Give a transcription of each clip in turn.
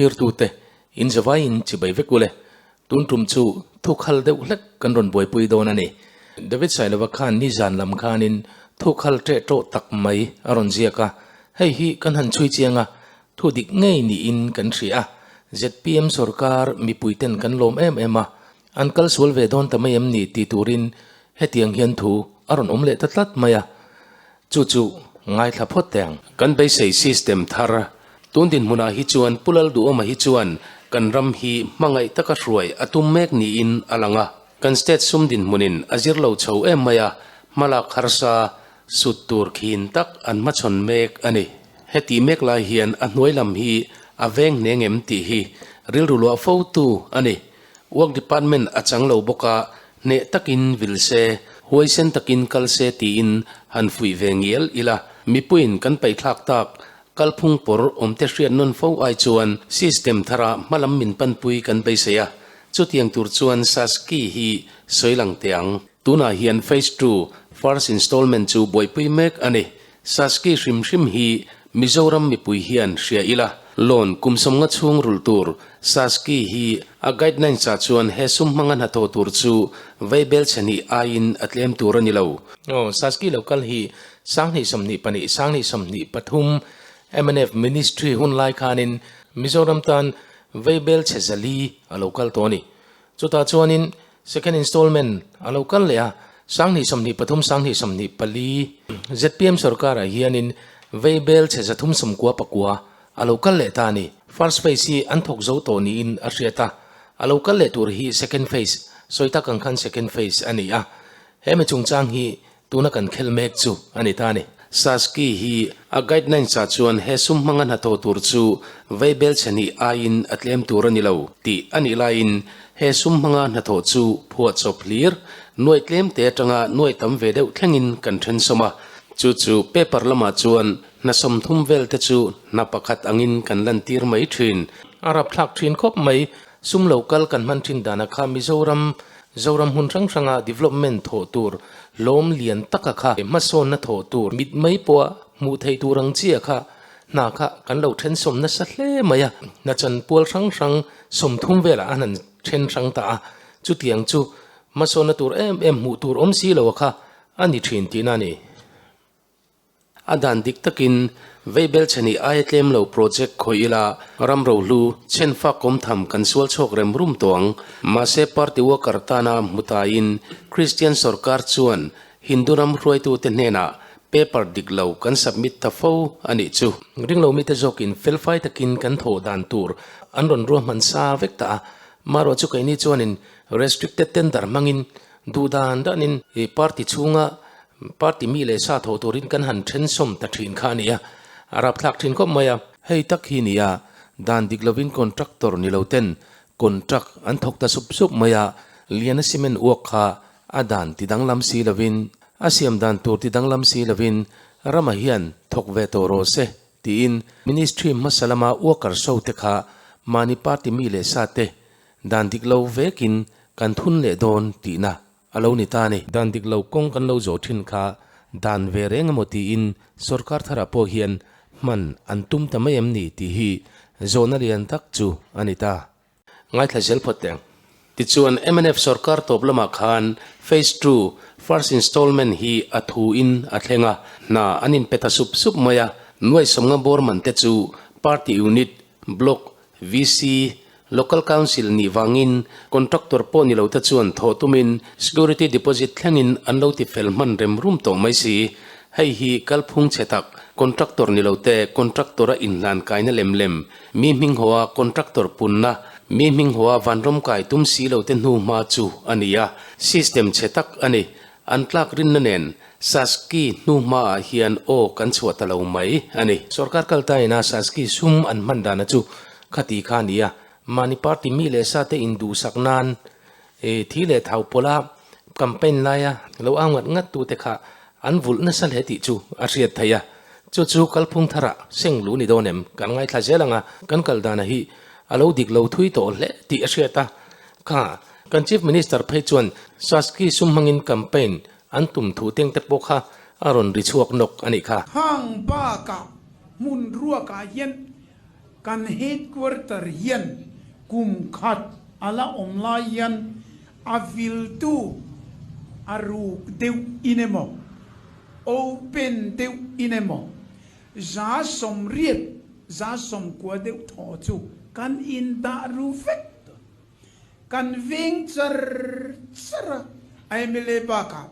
Thlirtute, in zavaiin chibai vek ule. Tun tum chu thu khal deuh hlek kan rawn buaipui dawn a ni. David Sailova khan nizan lam khanin thu khal ṭeh ṭawh tak mai a rawn ziak a, hei hi kan han chhui chiang a, thu dik ngei niin kan hria a. Zpm sorkar mipuiten kan lawm em em a, an kal sual ve dawn ta mai em ni ti turin hetiang hian thu a rawn awm leh ta tlat mai a. Chu chu ngaithla phawt teh ang. Kan beisei system thar tun dinhmunah hi chuan Pu Lalduhawma hi chuan kan ram hi hmangaih taka hruai a tum mek niin a lang a. Kan state sum dinhmunin a zir lo chho em mai a, hmalak harsa sut tur khin tak an hmachhawn mek a ni. Heti mek lai hian a hnuai lam hi a veng hneng em tih hi rilru luah fo tu a ni. Work department a chang lo bawk a, hneh takin vil se, huaisen takin kal se tiin han fuih ve ngial ila, mipuiin kan paihthlak tak kalphung pawr awmte hriat nawn fo ai chuan system thara hmalam min panpui kan beisei a, chutiang tur chuan Saski hi sawi lang teh ang. Tunah hian Phase ii first installment chu buaipui mek a ni. Saski hrim hrim hi Mizoram mipui hian hria ila, loan kum sawmnga chhung rulh tur Saski hi a guidelines ah chuan he sum hmanga hnathawh tur chu veibel chhe hnih aiin a tlem tur a ni lo. Aw, Saski lo kal hi 2022, 2023 mnf Ministry hun lai khanin Mizoram tan veibel chhe zali a lo kal tawh a ni. Chutah chuanin Second installment a lo kal leh a, 2023, 2024 zpm sorkarah hianin veibel chhe 399 a lo kal leh ta a ni. First phase hi an thawk zo tawh niin a hriat a, a lo kal leh tur hi second phase, sawi tak ang khan second phase a ni a. He mi chungchang hi Tuna kan khel mek chu a ni ta a ni. Saski hi a guidelines ah chuan he sum hmanga hnathawh tur chu veibel chhe hnih aiin a tlem tur a ni lo tih a nih laiin he sum hmanga hnathawh chu phuahchawp hlir nuai tlem te atanga nuai tam ve deuh thlengin kan then sawm a. Chu chu paper lamah chuan hna 30 vel te chu hna pakhat angin kan lantir mai thin. A rapthlak thin khawp mai. Sum lo kal kan hman thin dana kha Mizoram Zoram hmun hrang hranga development thawh tur lawm lian taka kha hmasawnna thawh tur mit mai pawha hmuh theih tur ang chia kha hna kha kan lo then sawm nasa hle mai a, hna chanpual hrang hrang 30 velah an han then hrang ta a, chutiang chu hmasawnna tur em em hmuh tur awm si lo kha a ni thin tihna a ni. A dan dik takin Veibel chhani aia tlem lo project khawih ila ram rohlu chhen fak awm tham kan sual chhuak rem rum tawh ang. Mahse party worker tana hmu taiin Christian sorkar chuan Hindu ram hruaitute hnenah paper dik lo kan submit ta fo a nih chu. Ringlo mite zawkin felfai takin kan thawh dan tur an rawn ruahman sa vek ta a, marawh chu keini chuanin restricted tender hmangin duh dan danin party chhunga Party mi leh sa thawh turin kan han then sawm ta thin kha a ni a, a rapthlak thin khawp mai a. Hei tak hi nia, dan dik lovin contractor ni lo ten contract an thawk ta sup sup mai a, Liana cement uak kha a dan ti danglam si lovin, a siam dan tur ti danglam si lovin Rama hian thawk ve tawh rawh se tiin Ministry hmasa lama worker show te kha mahni party mi leh sa te dan dik lo vekin kan thun leh dawn tihna A lo ni ta a ni. Dan dik lo kawng kan lo zawh thin kha dan ve reng emaw tiin sorkar tharah pawh hian hman an tum ta mai em ni tih hi zawhna lian tak chu a ni ta. Ngaithla zel phawt teh ang. Tichuan mnf sorkar tawp lamah khan Phase ii first installment hi a thu in a thleng a, hna an inpe ta sup sup mai a, nuai sawmnga bawr man te chu party unit, block, VC, Local Council nih vangin contractor pawh ni lote chuan thawh tumin security deposit thlengin an lo ti fel hman rem rum tawh mai si. Hei hi kalphung chhe tak, contractor ni lote contractor a inhlan kaina lem lem, mi hming haw a contractor punna, mi hming haw a vanram kai tum si lote hnu hma chu a ni a, system chhe tak a ni. An tlak rinna nen Saski hnu hmaah hian aw kan chhuah ta lo mai a ni. Sorkar kal ta ina Saski sum an hman dana chu khati kha a ni a, mahni party mi leh sa te induhsak nan thi leh thau pawla campaign laia lo au ngat ngat tute kha an vulh nasa hle tih chu a hriat theih a. Chu chu kalphung tharah seng lu ni dawn em? Kan ngaithla zel ang a, kan kal dana hi a lo dik lo thui tawh hle tih a hriat a. Kha kan Chief Minister phei chuan Saski sum hmangin campaign an tum thu teng te pawh kha a rawn ri chhuak nawk a nih kha. Hang bakah hmun ruakah hian Kan headquarter hian kum khat a la awm lai hian a viltu a ruk deuh in emaw, open deuh in emaw, 80%, 90% deuh thaw chu kan indah ru vek dawn. Kan veng char char a, mla bakah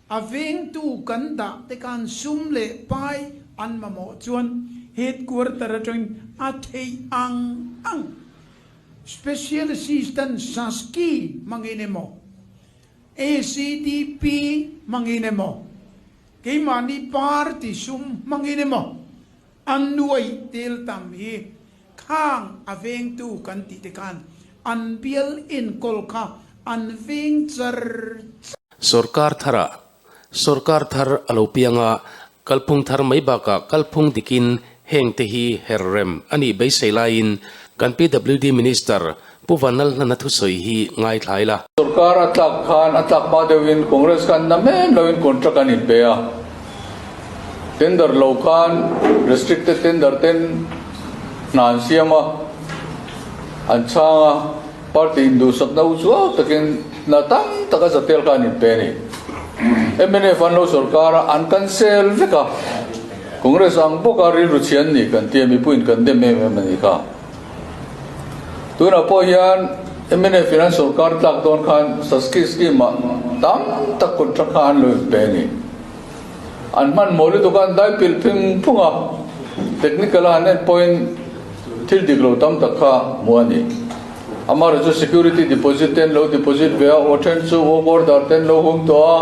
A vengtu kan dah te khan sum leh pai an mamawh chuan headquarter atangin a theih ang ang Special Assistant Saski hmangin emaw, ACDP hmangin emaw, keimahni party sum hmangin emaw a nuaih tel tam hi khang a vengtu kan tih te khan an bial enkawl kha an veng char char. Sorkar tharah sorkar thar a lo piang a, kalphung thar mai bakah kalphung dikin heng te hi her rem a nih beisei laiin kan PWD Minister Pu Vanlalhlana thusawi hi ngaithlai la. Sorkar a tlak khan a tlak hma deuhin Congress khan na men loin contract an inpe a, tender lo khan restricted tender ten hna an siam a, an chhang a. Party induhsakna u chuau takin hna tam tak a zatel kha an inpe a ni. Mnf an lo sorkar a, an cancel vek a. Congress ang bawka rilru chhia an ni kan tia mipuiin kan dem em em a ni kha. Tunah pawh hian mnf in an sorkar tlak dawn khan Saski scheme ah tam tak contract kha an lo inpe a ni. An hmanhmawh lutuk a, an dai pilh phing phung a, technical a han en pawhin thil dik lo tam tak kha hmuh a ni. Amaherawhchu security deposit te an lo deposit ve a, aw then chu aw border te an lo hum tawh a,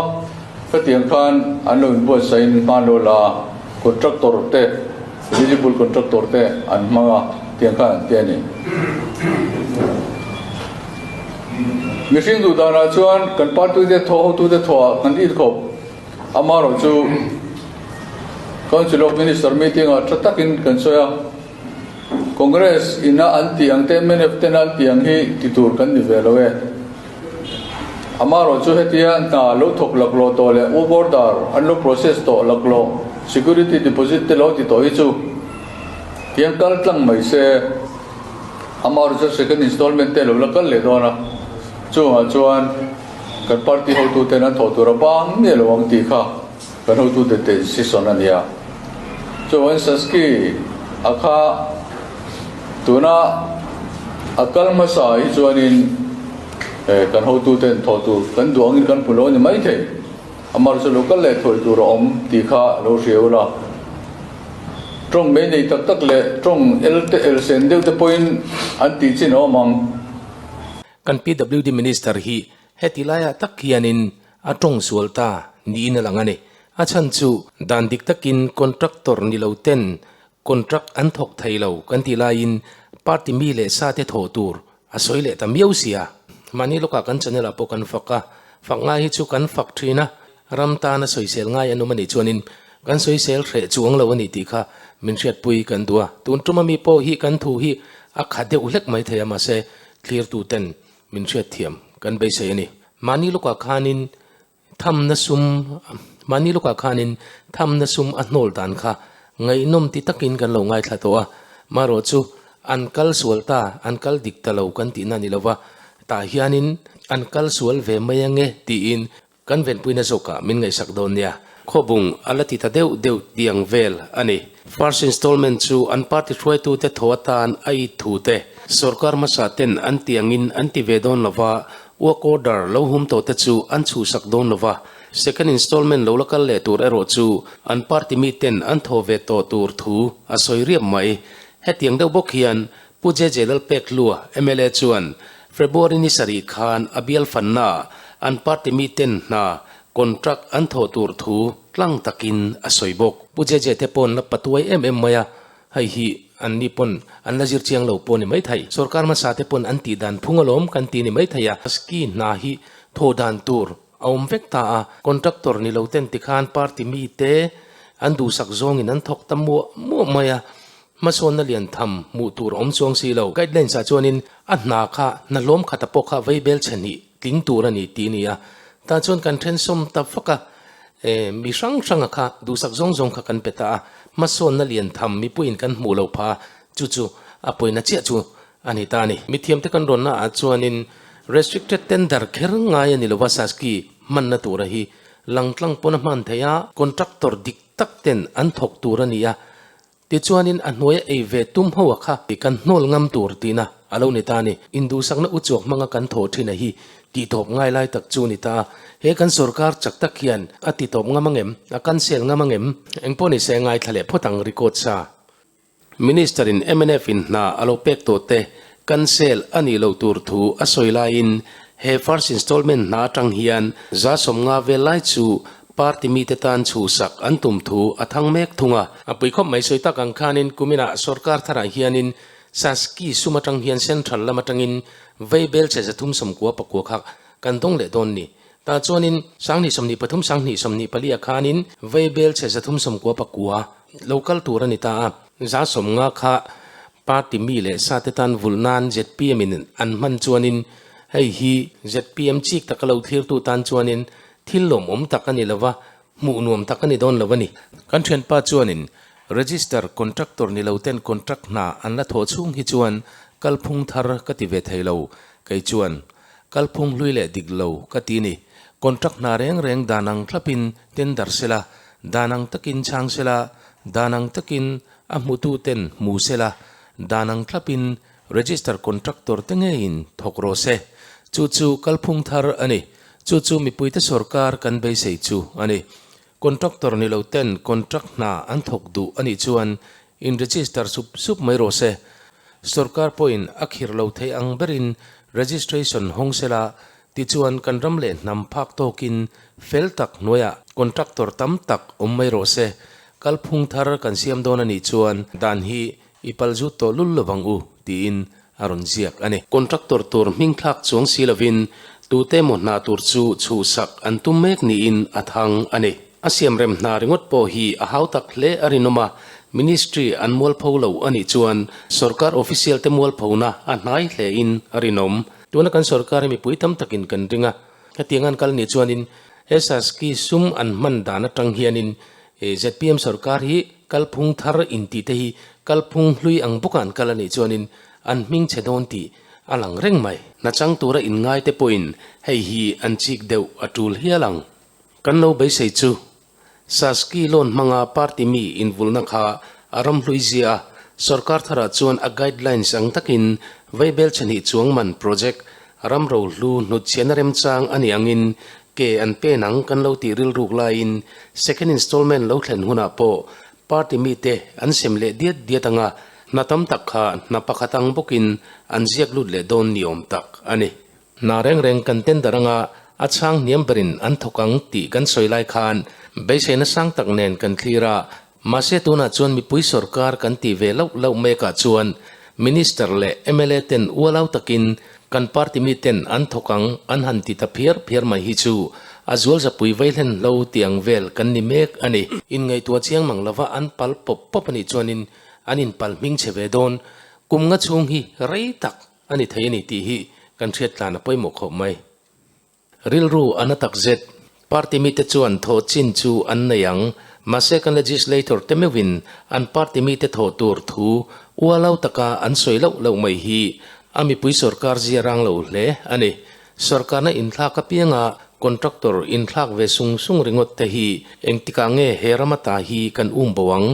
khatiang khan an lo inbuatsaih in hman lo la a, contractor te, eligible contractor te an hmang a, tiang khan an ti a ni. Mihring duh danah chuan kan party te thawh hotute thawhah kan inkhawp. Amaherawh chu Council of Minister meeting ah tha takin kan sawi a, Congress ina an tih ang te mnf tena an tih ang hi ti tur kan ni ve lo e. Amaherawh chu hetia hna lo thawk laklawh tawh leh work order an lo process tawh laklawh, security deposit te lo ti tawh hi chu tiang kal tlang mai se. Amaherawh chu second installment te lo la kal leh dawn a, chungah chuan Kan party hotuten an thawh tur a bang miah lo ang tih kha kan hotute decision a nia. Chuan Saski a kha tuna a kal hmasa hi chuanin kan hotuten thawh tur kan duh angin kan hmu lo a ni maithei. Amar chu lo kal leh thuai tur a awm tih kha lo hria ula. Tawng mei nei tak tak leh tawng el te el sen deuh te pawhin an tih chin a awm ang. Kan PWD Minister hi heti laiah tak hianin a tawng sual ta niin a lang a ni. A chhan chu dan dik takin contractor ni lo ten contract an thawk thei lo kan tih laiin party mi leh sa te thawh tur a sawi leh ta miau sia. Mahni lawkah kan channel ah pawh kan fak a, fak ngai hi chu kan fak thin a, ram tana sawisel ngai an awm a nih chuanin kan sawisel hreh chuang lo a ni tih kha min hriatpui kan duh a. Tun tuma mi pawh hi kan thu hi a kha deuh hlek mai thei a mahse Thlirtu ten min hriatthiam kan beisei a ni. Mahni lawkah khanin thamna sum Mahni lawkah khanin thamna sum a hnawl dan kha ngaihnawm ti takin kan lo ngaithla tawh a. Marawh chu an kal sual ta, an kal dik ta lo kan tihna ni lova, tah hianin an kal sual ve mai ange tiin Kan venpuina zawkah min ngaihsak dawn nia. Khawbung a la ti ta deuh deuh tiang vel a ni. First installment chu an party hruaitute thaw atan a it thu te, sorkar hmasa ten an ti angin an ti ve dawn lova, work order lo hum tawh te chu an chhuhsak dawn lova, second installment lo la kal leh tur erawh chu an party mi ten an thaw ve tawh tur thu a sawi riap mai. Hetiang deuh bawk hian Pu JJ Lalpekhlua, mla chuan February ni sarih khan a bial fannaah an party miten hna contract an thawh tur thu tlang takin a sawi bawk. Pu JJ te pawn la patuai em em mai a, hei hi an ni pawn an la zir chiang lo pawh ni maithei. Sorkar hmasa te pawn an tih dan phung alawm kan ti ni maithei a, ski hna hi thawh dan tur a awm vek ta a, contractor ni lo ten tikhan party mite an duhsak zawngin an thawk ta muah muah mai a, Hmasawnna lian tham hmuh tur a awm chuang si lo. Guidelines ah chuanin a hna kha hna hlawm khata pawh kha vei bel chhe hnih tling tur a ni tih a ni a. Tah chuan kan then sawm ta vak a, eh mi hrang hranga kha duhsak zawng zawng kha kan pe ta a. Hmasawnna lian tham mipuiin kan hmuh loh phah a. Chu chu a pawina chiah chu a ni ta a ni. Mithiamte kan rawnna ah chuanin restricted tender kher ngai a ni lova Saski hmanna tura hi langtlang pawn a hman theih a, contractor dik tak ten an thawk tur a ni a, tichuanin a hnuaia ei ve tum ho a kha kan hnawl ngam tur tihna a lo ni ta a ni. Induhsakna uchuak hmanga kan thawh thin a hi tihtawp ngai lai tak chu a ni ta a, he kan sorkar chak tak hian a titawp ngam angem, a cancel ngam angem? Engpawh nise ngaithla leh phawt ang record sa. Minister in mnf in hna a lo pek tawh te cancel a nih loh tur thu a sawi laiin he first installment hna atang hian 150 vel lai chu party mite tan chhuhsak an tum thu a thang mek thung a. A pui khawp mai sawi tak ang khanin kuminah sorkar tharah hianin Saski sum atang hian central lam atangin vei belchhe 399 kha kan dawng leh dawn ni. Tah chuanin 2023 2024 ah khanin vei belchhe 399 lo kal tur a ni ta a. 150 kha party mi leh sa te tan vulh nan zpm in an hman chuanin hei hi zpm chik taka lo thlirtu tan chuanin thil lawmawm tak a ni lo va, hmuh nuam tak a ni dawn lo a ni. Kan thianpa chuanin register contractor ni lo ten contract hna an la thawh chhung hi chuan kalphung thar ka ti ve thei lo, kei chuan Kalphung hlui leh dik lo ka ti ni. Contract hna reng reng dan ang thlapin tender sela, dan ang takin chhang sela, dan ang takin a hmutu ten hmu sela, dan ang thlapin register contractor te ngeiin thawk rawh se. Chu chu kalphung thar a ni. Chu chu mipuite sorkar kan beisei chu a ni. Contractor ni lo ten contract hna an thawk duh a nih chuan in register sup sup mai rawh se. Sorkar pawhin a khir lo thei ang berin registration hawng sela tichuan kan ram leh hnam phak tawkin fel tak hnuaiah contractor tam tak awm mai rawh se. Kalphung thar kan siam dawn a nih chuan dan hi i pal zut tawh lul lovang u tiin a rawn ziak a ni. Contractor tur hming thlak chuang si lovin tute emaw hna tur chu chhuhsak an tum mek niin a thang a ni. A siamrem hna ringawt pawh hi a hau tak hle a rinawm a, Ministry an mualpho lo a nih chuan sorkar official te mualphona a hnai hlein a rinawm. Tuna kan sorkar hi mipui tam takin kan ring a, hetiang an kal nih chuanin he Saski sum an hman dan atang hianin zpm sorkar hi Kalphung thar intih te hi kalphung hlui ang bawka an kal a nih chuanin an hming chhe dawn tih a lang reng mai. Hna chang tura inngai te pawhin hei hi an chik deuh a tul hial ang. Kan lo beisei chu Saski loan hmanga party mi invulna kha a ram hlui zia a, sorkar tharah chuan a guidelines ang takin Vaibel chhehnih chuang man project ram rohlu hnutchhiahna remchang a nih angin ke an pen ang kan lo tih rilruk laiin second installment lo thlen hunah pawh party mite an sem leh diat diat anga hna tam tak kha hna pakhat ang bawkin an ziak lut leh dawn ni awm tak a ni. Hna reng reng kan tender anga a chhang hniam berin an thawk ang tih kan sawi lai khan beiseina sang tak nen kan thlir a, Mahse tunah chuan mipui sorkar kan tih ve loh loh mekah chuan Minister leh mla ten ualau takin kan party mi ten an thawk ang an han ti ta phiar phiar mai hi chu a zual zapui vei hlen hlo tih ang vel kan ni mek a ni. Inngaihtuah chiang mang lova an pal pawp pawp a nih chuanin an inpal hming chhe ve dawn kum nga chhung hi rei tak a ni thei a ni tih hi kan hriat tlan a pawimawh khawp mai. Rilru a na tak zet. Party mite chuan thawh chin chu an nei ang. Mahse kan legislator te meuhin an party mite thawh tur thu ualau taka an sawi loh loh mai hi a mipui sorkar zia rang lo hle a ni. Sorkarna inthlak apianga contractor inthlak ve sung sung ringawt te hi engtikah nge he ram ata hi kan um bo ang?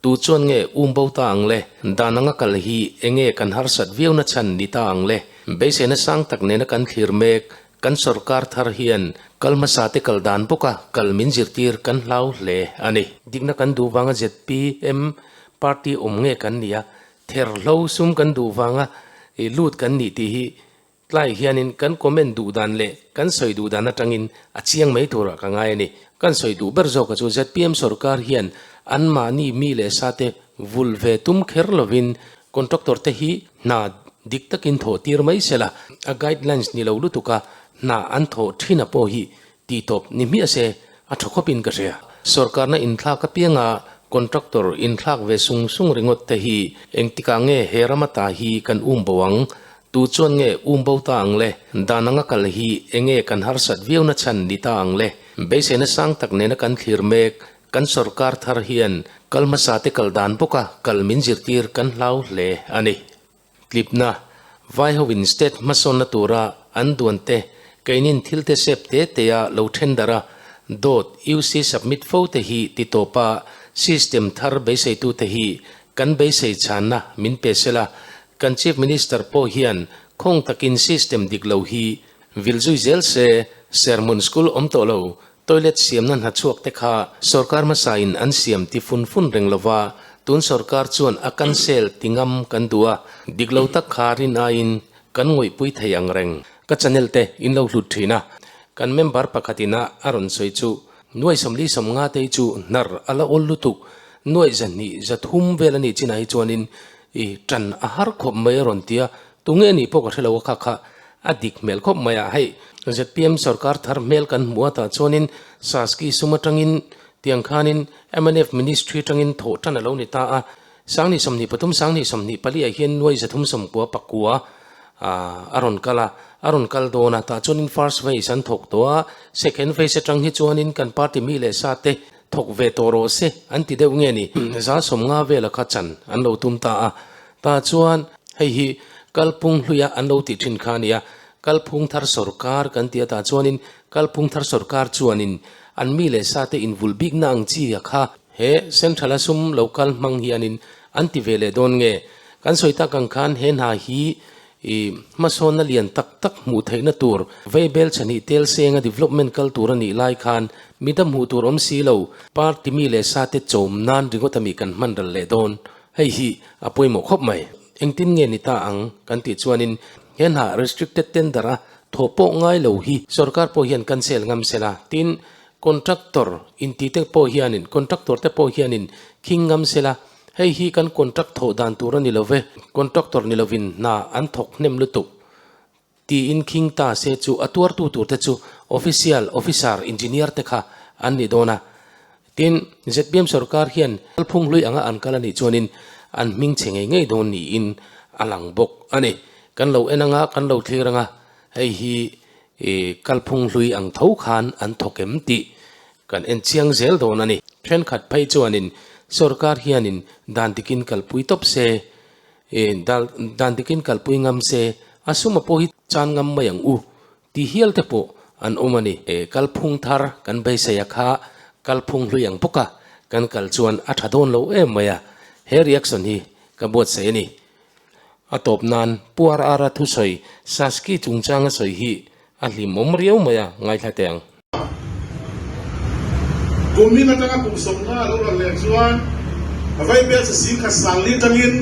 Tu chuan nge um bo ta ang le? Dan anga kal hi enge kan harsat viauna chhan ni ta ang le? Beiseina sang tak nena kan thlir mek, kan sorkar thar hian kal hmasa te kal dan bawka kal min zirtir kan hlau hle a ni. Dikna kan duh vanga zpm party awm nge kan nia, therhlo sum kan duh vanga lut kan nih tih hi tlai hianin kan comment duh dan leh kan sawi duh dan atangin a chiang mai turah ka ngai a ni. Kan sawi duh ber zawka chu zpm sorkar hian anmahni mi leh sate vul ve tum kher lovin Contractor te hi hna dik takin thawh tir mai sela, a guidelines ni lo lutuk a hna an thawh thin a pawh hi tih tawp ni hmiah se a tha khawpin ka hria. Sorkarna inthlak apianga contractor inthlak ve sung sung ringawt te hi engtikah nge he ram ata hi kan um bo ang? Tu chuan nge um bo ta ang le? Dan anga kal hi enge kan harsat viauna chhan ni ta ang le? Beiseina sang tak nena kan thlir mek. Kan sorkar thar hian kal hmasa te kal dan bawka kal min zirtir kan hlau hle a ni. Tlipna, Vai hoin state hmasawnna tura an duan te keinin thil te sep te tea lo then darh a, dawt UC submit fo te hi ti tawp a, system thar beiseitu te hi kan beisei chhanna min pe sela, kan Chief Minister pawh hian khawng takin system dik lo hi vil zui zel se, Serhmun School awm tawh lo, Toilet siamna hna chhuak te kha sorkar hmasa in an siam ti fun fun reng lova, tun sorkar chuan a cancel ti ngam kan duh a, dik lo tak kha rin aiin kan ngawihpui thei ang reng. Ka channel te in lo hlut thin a, kan member pakhat ina a rawn sawi chu nuai 40 50 te hi chu hnar a la awl lutuk, nuai 200 300 vel a nih chinah hi chuanin i tan a har khawp mai a rawn ti a, tunge nih pawh ka hre lo a kha kha A dik hmel khawp mai a, hei zpm sorkar thar hmel kan hmu a tah chuanin Saski sum atangin tiang khanin mnf ministry atangin thawh tan a lo ni ta a, 2023 2024 ah hian nuai 390 pakua a rawn kal a, a rawn kal dawn a, tah chuanin first phase an thawk tawh a, second phase atang hi chuanin kan party mi leh sa te thawk ve tawh rawh se an ti deuh nge ni, 50% vela kha chan an lo tum ta a, Tah chuan hei hi kalphung hluia an lo tih thin kha a nia, kalphung thar sawrkar kan ti a tah chuanin kalphung thar sawrkar chuanin an mi leh sa te invul bikna ang chi a kha he central a sum lo kal hmang hianin an ti ve leh dawn nge? Kan sawi tak ang khan he hna hi i hmasawnna lian tak tak hmuh theihna tur veibel chhahnih tel senga development kal tur a nih lai khan midang hmuh tur awm si lo party mi leh sa te chawm nan ringawt ami kan hman ral leh dawn. Hei hi a pawimawh khawp mai. Engtin nge ni ta ang kan tih chuanin he hna restricted tender a thawh pawh ngai lo hi sorkar pawh hian cancel ngam sela, tin contractor inti te pawh hianin contractor te pawh hianin khing ngam sela, hei hi kan contract thawh dan tur a ni lo ve, contractor ni lovin hna an thawk hnem lutuk Tiin khing ta se chu a tuartu turte chu official, officer, engineer te kha an ni dawn a. Tin, zpm sorkar hian kalphung hlui anga an kal a nih chuanin an hming chhe ngei ngei dawn niin a lang bawk a ni. Kan lo en anga, kan lo thlir anga, hei hi kalphung hlui ang tho khan an thawk em tih kan en chiang zel dawn a ni. Thenkhat phei chuanin sorkar hianin dan dikin kalpui tawp se Dan dikin kalpui ngam se, a suma pawh hi chan ngam mai ang u ti hial te pawh an awm a ni. Kalphung thar kan beisei a kha kalphung hlui ang bawk a, kan kal chuan a tha dawn lo em mai a, he reaction hi ka buatsaih a ni. A tawp nan Pu RR-a thusawi Saski chungchanga sawi hi A hlimawm riau mai a, ngaithla teh ang. Kumin atanga kum 50 a lo rawn leh chuan Vaibel chhe singkhat sangli atangin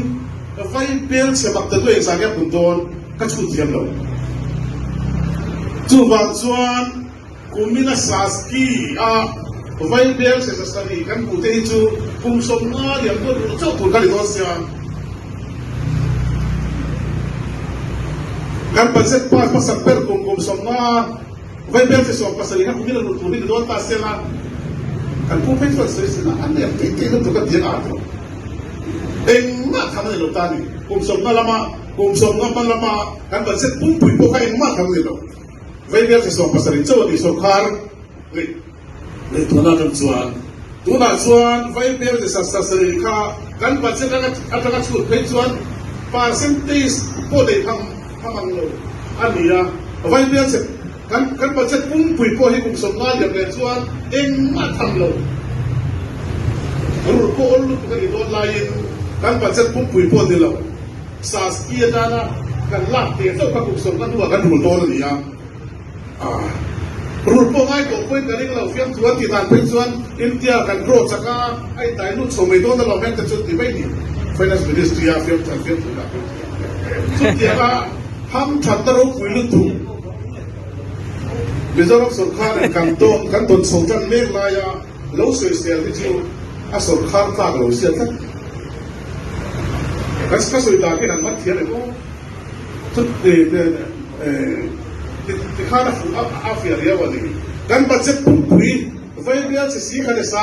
Vaibel chhe mak ta duai engzah nge a pun dawn ka chhut thiam lo. Chuvang chuan kumina Saski a Vaibel chhe 700 kan hmuh te hi chu kum 50 liam dawn ruk chauh tur ka ni dawn sia. Kan budget pass hmasak ber kum kum 50 Vaibel chi 70 kha kumin a lut tur hi ni dawn ta se la, kan pu phei chuan sawi sin a, an nem keih keih lutuk a ti a ngah tawh. Engmah tham a ni lo ta ni. Kum 50 lama kum 50 hman lama kan budget pumpui pawh kha engmah tham a ni lo. Vaibel chi 70 chauh a ni sawrkar leh. Ngaihtuahna atang chuan tunah chuan Vaibel leh Sasasari kha kan budget atanga chhut phei chuan percentage pawh nei pham pham ang lo a ni a. Vaibel che kan kan budget pumpui pawh hi kum 50 liam leh chuan engmah tham lo rul pawh awl lutuk a nih dawn laiin kan budget pumpui pawh ni lo Saski atana kan lak teh chauh kha kum 50 hnuah kan rul dawn a ni a. Rul pawh ngai tawh pawhin ka ring lo, fiamthu an tih dan phei chuan India kan grow chak a, a intai lut chho mai dawn alawm heng te chu ti mai ni. Finance Ministry a fiamthu an fiamthu dah phei chu chutiang a ham that na ropui lutuk Mizoram sawrkar in kan tawn kan tawn chho tan mek laia lo sawisel hi chu a sawrkar tlak lo zia tlat. Ka sawi dan hi han man thiam em aw. Tikhan a fiah riau a ni. Kan budget pumpui Vaibel chi si kha ni sa.